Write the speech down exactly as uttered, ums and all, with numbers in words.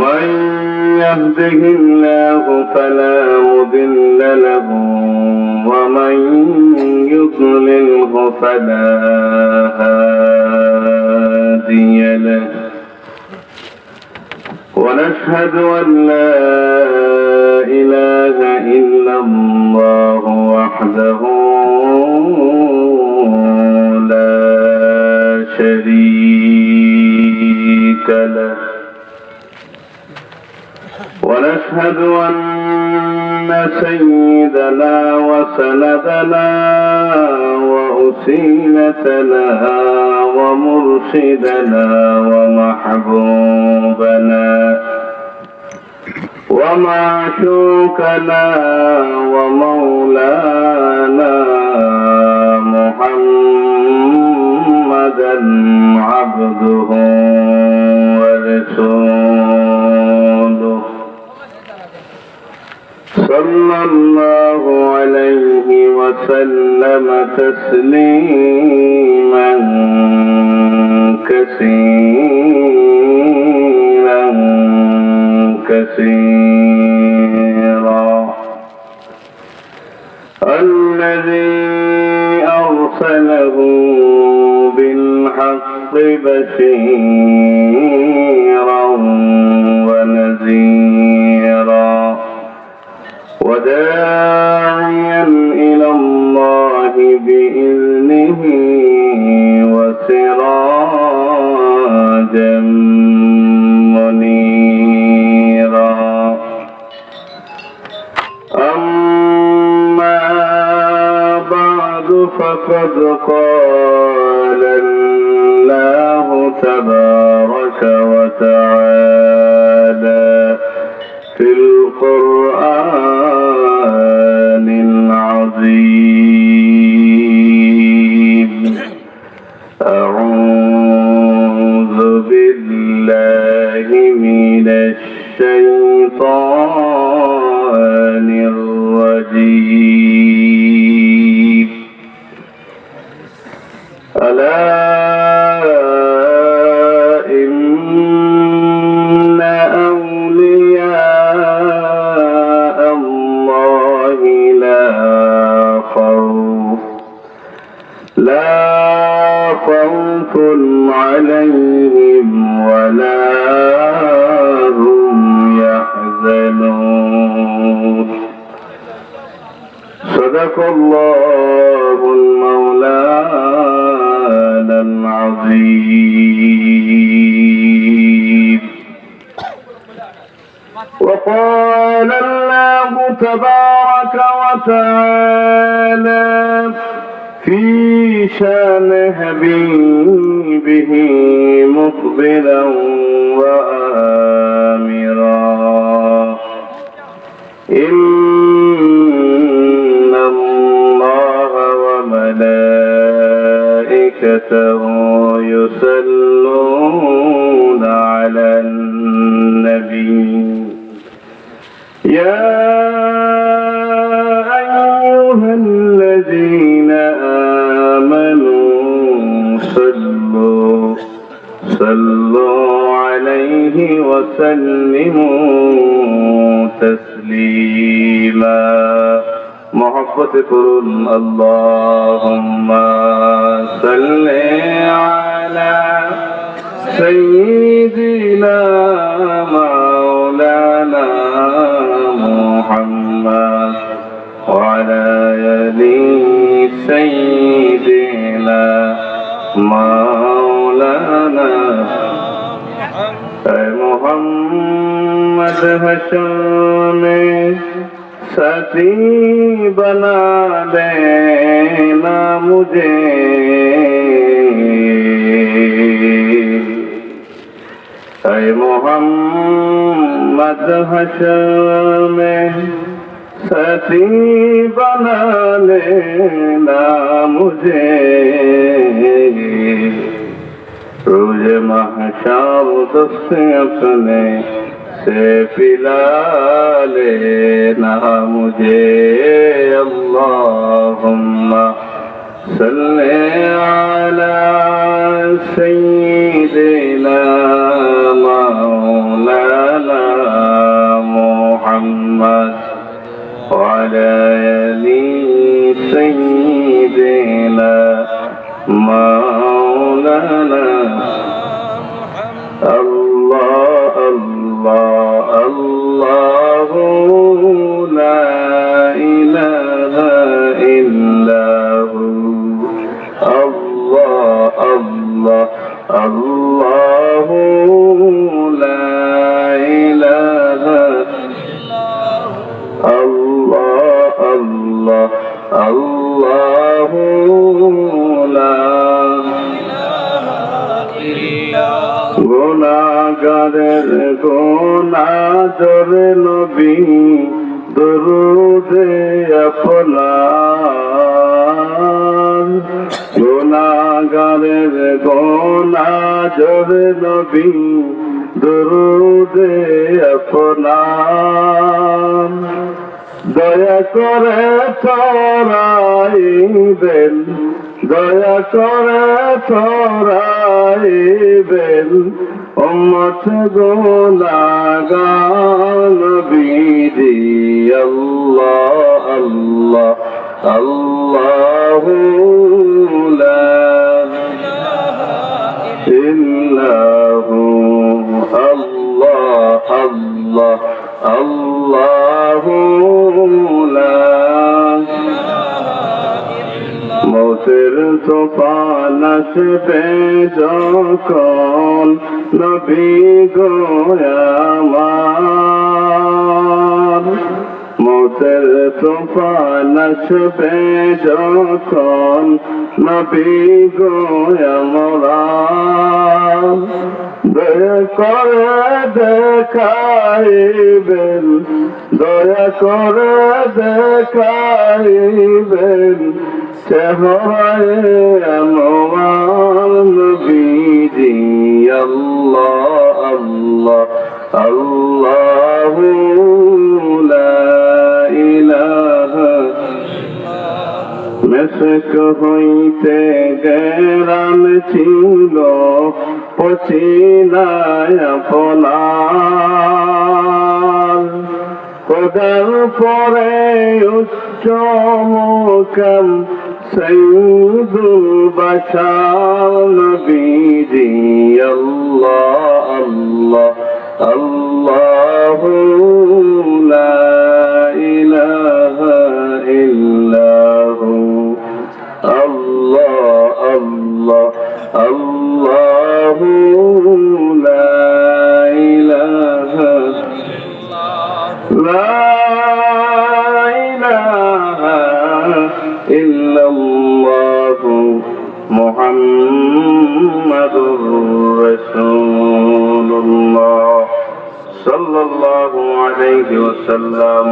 من يهده الله فلا مضل له، ومن يضلله فلا هادي له. ونشهد أن لا إله إلا الله وحده لا شريك له. ونشهد أن سيدنا وسندنا ووسيلتنا ومرشدنا ومحبوبنا ومعشوقنا ومولانا محمدا عبده ورسوله، صلى الله عليه وسلم تسليما كثيرا كثيرا. الذي أرسله بالحق بشيرا ونذيرا، وداعيا إلى الله بإذنه وسراجا منيرا. أما بعد، فقد قال الله تبارك وتعالى في القرآن العظيم: أعوذ بالله من الشيطان الرجيم. ألا إن أولياء الله لا خوف لا خوف عليهم ولا هم يحزنون. صدق الله مولانا العظيم. وقال الله تبارك وتعالى في شان حبيبه مخبرا وآمرا: إن الله وملائكته يصلون على النبي، يا أيها الذين آمنوا صلوا صلوا عليه وسلموا تسليما. মহব্বতে পড়ুন, اللهم صل على سيدنا مولانا محمد وعلى آل سيدنا مولانا। اے محمد، حشر میں ساتھی بنا لینا مجھے۔ اے محمد، حشر میں ساتھی بنا لینا مجھے، روز محشر دست اپنے سے پلا لینا مجھے۔ اللهم صل على سيدنا مولانا গুনাগারের গুনা জরে নবী, দুরুদে আপনার। গুনাগারের গুনা জরে নবী, দুরুদে আপনার। দয়া করে ছড়াইবেন, দয়া করে ছড়াইবেন উম্মত গুনাগার নবীজি। আল্লাহ, আল্লাহ, আল্লাহু লা ইলাহা ইল্লাহু। আল্লাহ, আল্লাহ, আল্লাহু লা। মৌতের তুফান আসবে যখন নবী গো আমার, মৌতের তুফান আসবে যখন নবী গো আমার, দয়া করে দেখাইবেন, দয়া করে দেখাইবেন চেহারায় আনোয়ার নবীজি। আল্লাহ, আল্লাহ, আল্লাহু লা ইলাহা। মিশক হইতে গেরান ছিল পসিনায় আপনার। খোদার পরে উচ্চ মুকাম সৈয়দুল বাশার নবীজি। আল্লাহ, আল্লাহ, আল্লাহু লা ইলাহা ইল্লাহু। আল্লাহ, আল্লাহ, আল্লাহু লা ইলাহা, লা ইলাহা ইল্লাল্লাহু মুহাম্মাদুর রাসূলুল্লাহ সাল্লাল্লাহু আলাইহি ওয়াসাল্লাম।